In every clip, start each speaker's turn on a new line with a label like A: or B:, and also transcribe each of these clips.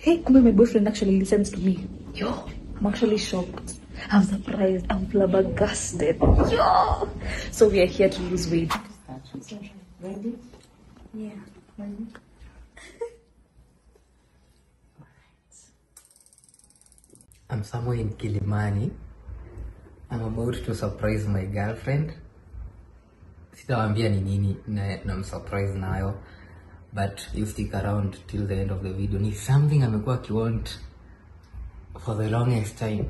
A: Hey, kumbe my boyfriend actually listens to me. Yo, I'm actually shocked. I'm surprised. I'm flabbergasted. Yo! So we are here to lose weight. Ready? Yeah. Ready?
B: I'm somewhere in Kilimani. I'm about to surprise my girlfriend. Sitawambia ni nini na surprise nayo. But you stick around till the end of the video. Ni something amekuwa akiwant for the longest time.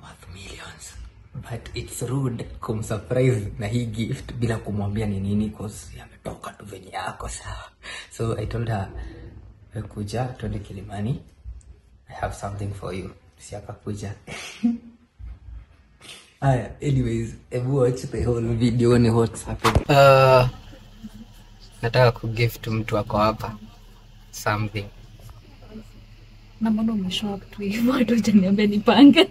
B: Worth millions. But it's rude kumsurprise na hii gift bila kumwambia ni nini cause yametoka tu venye yako sawa. So I told her, kuja twende Kilimani. I have something for you. Siapa kuja. Anyways, watch the whole video on what's happening. Nataka kugift mtu wako hapa something.
A: Na mbona umeshow up tu hivyo watu hujaniambia nipange.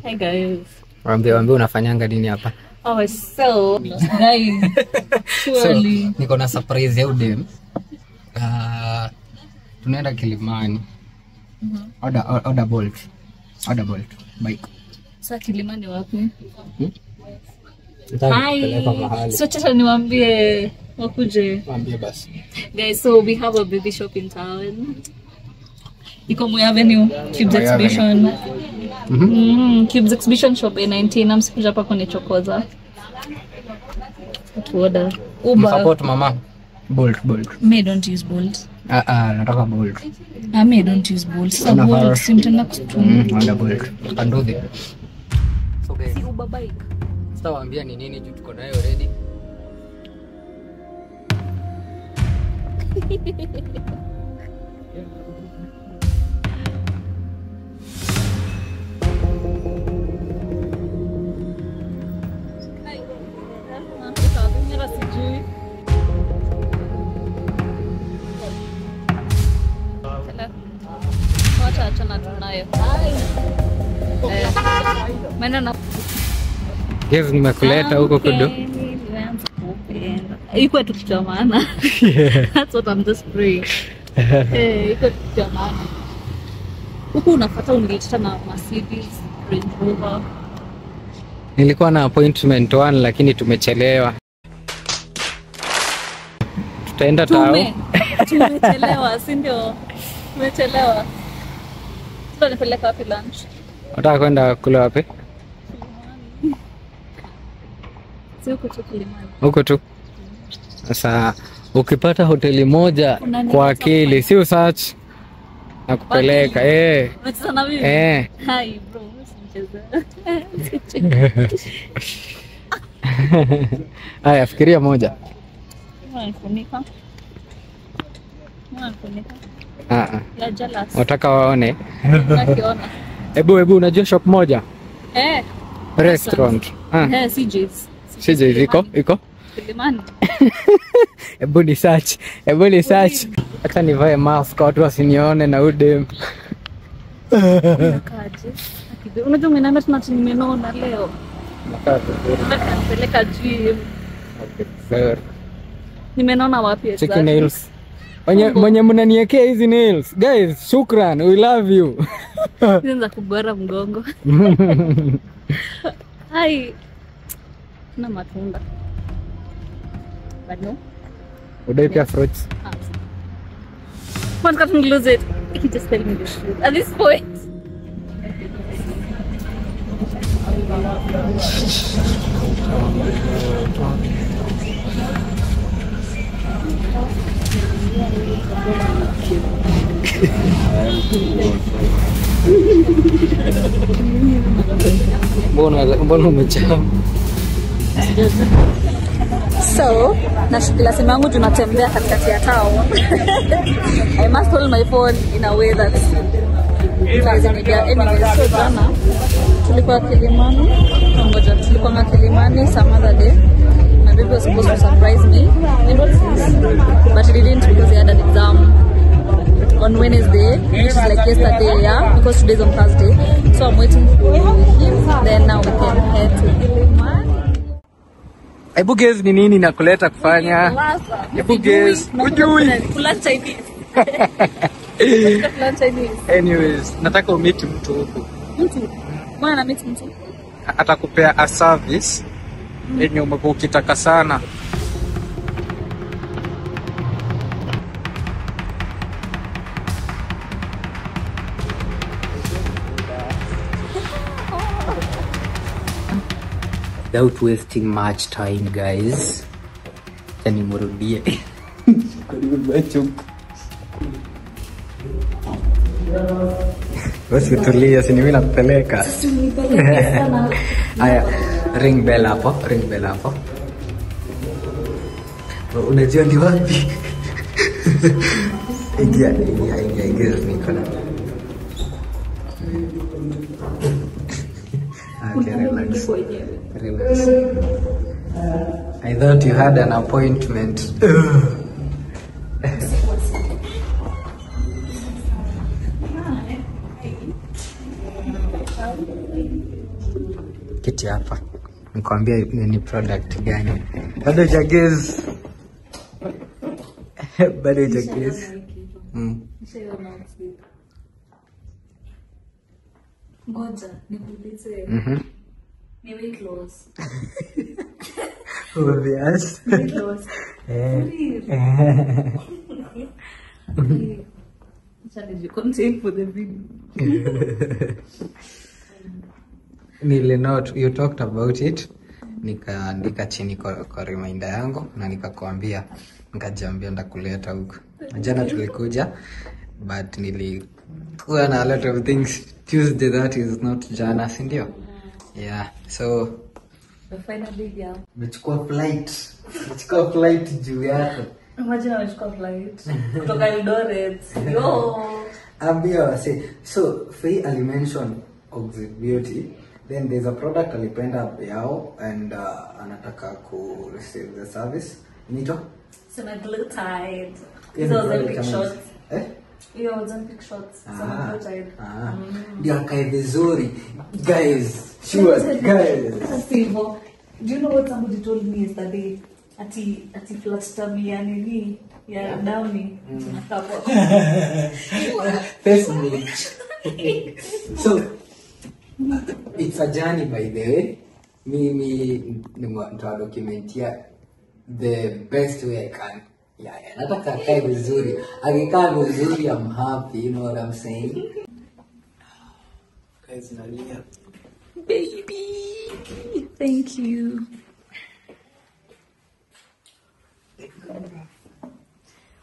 A: Hey guys.
B: Waambie unafanyanga nini hapa?
A: Oh, so guys. Surely.
B: So, niko na surprise ya udem. Tunaenda Kilimani. Order Bolt bike.
A: Sasa Kilimani wapi?
B: Hi.
A: So chacha niwaambie wakuje.
B: Waambie basi.
A: Guys, so we have a baby shop in town. Ikomo Avenue, Cubes Exhibition. Cubes Exhibition shop A19. Namsikuja hapa kwenye chokoza. To order. Uber.
B: Support mama. Bolt.
A: Me don't use Bolt.
B: Nataka Bolt.
A: Me don't use Bolt. So Bolt simtenda kutumia.
B: Order Bolt. Can do it. So guys.
A: Si Uber bike.
B: Sitawaambia ni nini juu tuko nayo already. Yes, nimekuleta huko kudu.
A: Iko tu kitu maana. That's what I'm just praying. Iko kitu maana. Huko unafuata unileta na Mercedes Range Rover.
B: Nilikuwa na appointment 1 lakini tumechelewa. Tutaenda tao.
A: Tumechelewa, si ndio? Tumechelewa. Tunapeleka wapi lunch?
B: Unataka kwenda kula wapi? Huko tu. Sasa ukipata hoteli moja kwa akili, si usearch na kupeleka
A: Unacheza na mimi? Hi bro,
B: Haya, fikiria moja.
A: Unafunika. Ya jealous.
B: Wataka waone?
A: Nakiona.
B: Hebu unajua shop moja? Restaurant. CJ's iko?
A: Kilimani.
B: Hebu ni search. Hata nivae mask watu wasinione na udem.
A: Nakaje. Unajua mimi nimenona leo. Nataka nipeleka gym.
B: Fair.
A: Nimenona wapi
B: exactly? Chicken nails. Mwenye mnaniwekea hizi nails. Guys, shukran. We love you.
A: Nianza kugora mgongo. Hai. Na matunda. Bado.
B: Udai pia fruits.
A: One can't lose it. You can just tell me the truth. At this point.
B: Mbona umechama?
A: So, lazima yangu tunatembea katikati ya town. I must hold my phone in a way that anyway, so jana tulikuwa Kilimani some other day. My baby was supposed to surprise me, but he didn't because he had an exam on Wednesday, which is like yesterday, because today's on Thursday. So I'm waiting for him, then now we can head to Kilimani.
B: Hebu guess ni nini nakuleta kufanya? Hebu guess. Ujui.
A: Kula Chinese. Kula Chinese.
B: Anyways, nataka umit mtu huku.
A: Mtu. Mbona na meet mtu?
B: Atakupea a service yenye umekuwa ukitaka sana. Without wasting much time, guys. Tani murudie. Basi tulia, si mimi nakupeleka. Aya, ring bell hapo, ring bell hapo. Unajua ni wapi? Ingia niko na. Okay, relax. Relax. I thought you had an appointment. Kiti hapa. Nikwambia ni product gani. Bado hujagez. Bado hujagez.
A: Ngoja nikuulize. Ni weight loss.
B: Obvious.
A: Weight loss. Challenge content for the video.
B: You talked about it. Nikaandika chini kwa reminder yangu na nikakwambia, nikajiambia ndakuleta huko. Jana tulikuja but nilikuwa na a lot of things. Tuesday, that is not jana, si ndio? Yeah, so
A: Finally, yeah.
B: Nimechukua flight juu yako.
A: Imagine nimechukua flight kutoka Eldoret. Yo.
B: Ambia say so Faye alimention Oxid Beauty, then there's a product alipenda yao and anataka ku receive the service. Nito?
A: Semaglutide.
B: Yeah,
A: Those are
B: product
A: big
B: kama
A: shots.
B: hizi.
A: Ozempic shots. Semaglutide.
B: Ndio akae vizuri. Guys, sure guys.
A: Sivo. Do you know what somebody told me yesterday? Ati flat tummy ya nini? Ya downy. Tunakapo.
B: Face me. So it's a journey, by the way. Mimi nita documentia the best way I can. Yeah, nataka akae vizuri. Akikaa vizuri, I'm happy, you know what I'm saying? Guys, nalia.
A: Baby. Thank you.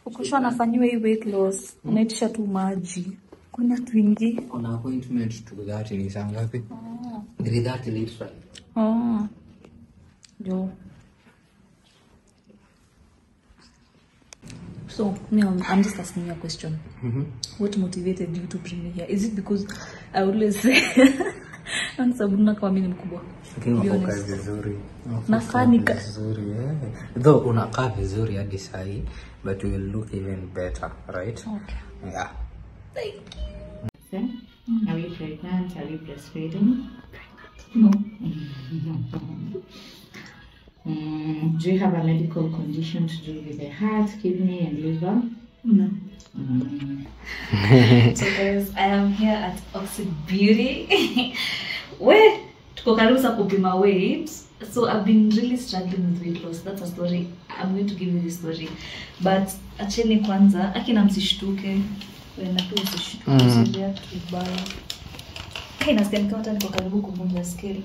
A: Ukisha nafanyiwa hii weight loss, unaitisha tu maji. Kuna twingi.
B: On appointment to that ni saa ngapi? 3:30 literally.
A: Yo. So, I'm just asking you a question. What motivated you to bring me here? Is it because I always say and sabuna kwa mimi mkubwa?
B: Unakaa vizuri.
A: Nafanika
B: vizuri, yeah. Though unakaa vizuri hadi sahi, but you will look even better, right?
A: Okay.
B: Yeah.
A: Thank you.
C: Are we pregnant? Are we breastfeeding?
A: No.
C: Do you have a medical condition to do with the heart, kidney, and liver?
A: No. So guys, I am here at Oxid Beauty. Where tuko karibu sa kupima weight. So I've been really struggling with weight loss. That's a story. I'm going to give you the story. But acheni kwanza, akina msishtuke. Wenda pia msishtuke. Sivya kibaya. Hey, nasikia kama hata niko karibu kuvunja scale.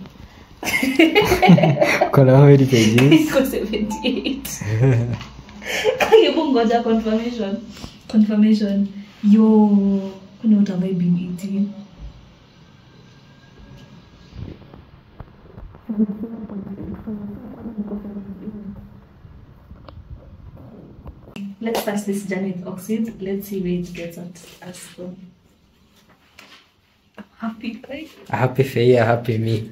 B: Kuna how many pages?
A: Niko 78. Hebu ngoja confirmation. Yo, kuna what have I been eating? Let's start this journey with Oxid. Let's see where it gets us from. Happy, right?
B: Happy Faye, happy me.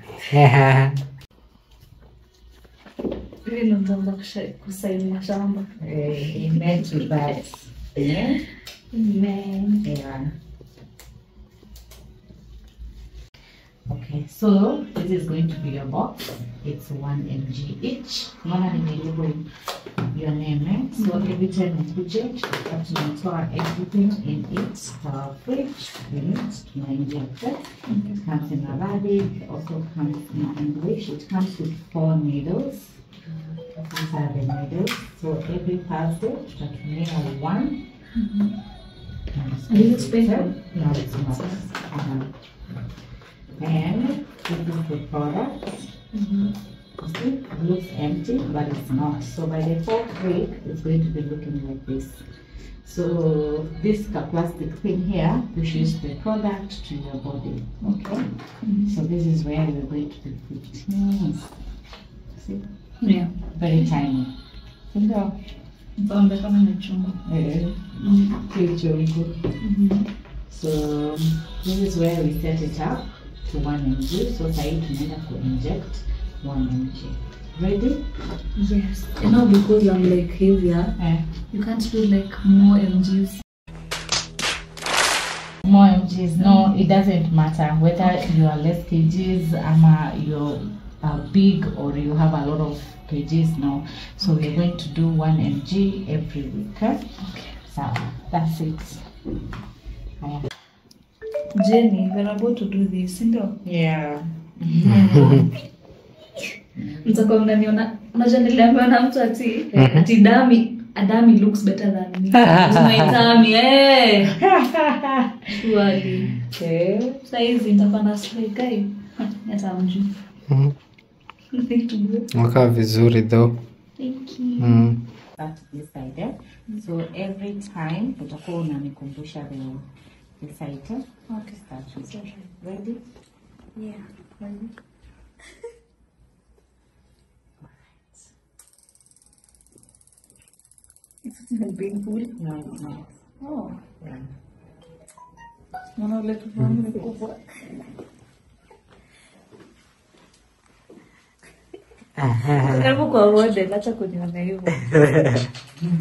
A: Really not kusaini mashamba.
C: Amen to that. Yeah?
A: Amen.
C: Yeah. Okay, so this is going to be your box. it's 1 mg each. Mama nimelibu your name, eh? So every time you put it, you store everything in its fridge. To inject it. It comes in Arabic, it also comes in English. It comes with 4 needles. These are the needles. So every Thursday, that we have 1.
A: Is it special?
C: No, it's not. And this is the product. See, it looks empty, but it's not. So by the 4th week, it's going to be looking like this. So this plastic thing here pushes the product to your body. Okay. So this is where you're going to be put. See?
A: Yeah.
C: Very tiny. So this is where we set it up to 1 mg. So I need to inject 1 mg. Ready?
A: Yes. And now because I'm like heavier, you can't do like more mgs.
C: More mgs? No, it doesn't matter whether you are less kgs, you're big, or you have a lot of kgs now. So we're going to do 1 mg every week. Okay. So that's it.
A: Jenny, we're about to do this,
C: yeah.
A: Mtakuwa mnaniona unajua niliambiwa na mtu ati Adami looks better than me. My tummy, surely. Okay. Sasa hizi nitakuwa na spray guy. Hata mjui.
B: Waka vizuri though.
A: Thank you.
C: Start this side. So every time utakuwa unanikumbusha the side. Okay. Start with. Ready?
A: Yeah. Ready? It's not painful.
C: No, it's not.
A: Oh.
C: Yeah.
A: Mwana ule tufani mkubwa. Karibu kwa model, acha kuniona hivyo.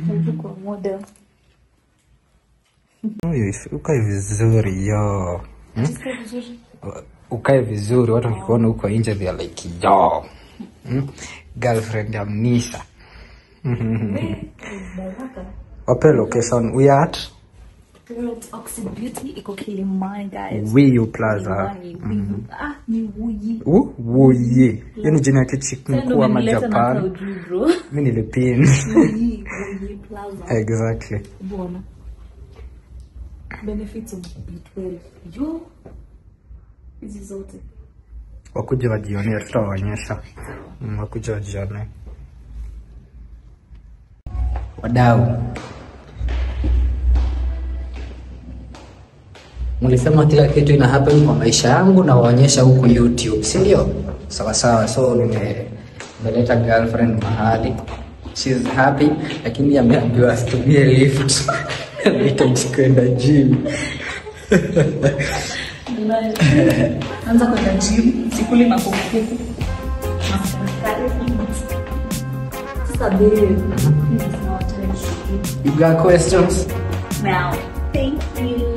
A: Karibu kwa model.
B: Ukae vizuri yo. Ukae vizuri, watu wakikuona huko nje they are like yo. Girlfriend ya Mnisha. Wape location we at?
A: Oxy Beauty iko Kilimani guys.
B: Wiyu Plaza.
A: Ni Wuyi.
B: Wuyi. Hiyo ni jina ya kichiku mkuu wa Japan. Mimi nilipin.
A: Wuyi Plaza.
B: Exactly.
A: Bona. Benefits of B12. Yo. Hizi zote.
B: Wakuja wajionee, tutawaonyesha. Wakuja wajionee. Wadau. Mlisema kila kitu ina happen kwa maisha yangu na waonyesha huku YouTube, si ndio? Sawa sawa. So nimeleta girlfriend mahali. She's happy, lakini ameambiwa asitumie lift. Anahitaji kwenda gym.
A: Anza kwenda gym, sikuli makuku. Sasa babe,
B: You got questions?
A: now, thank you.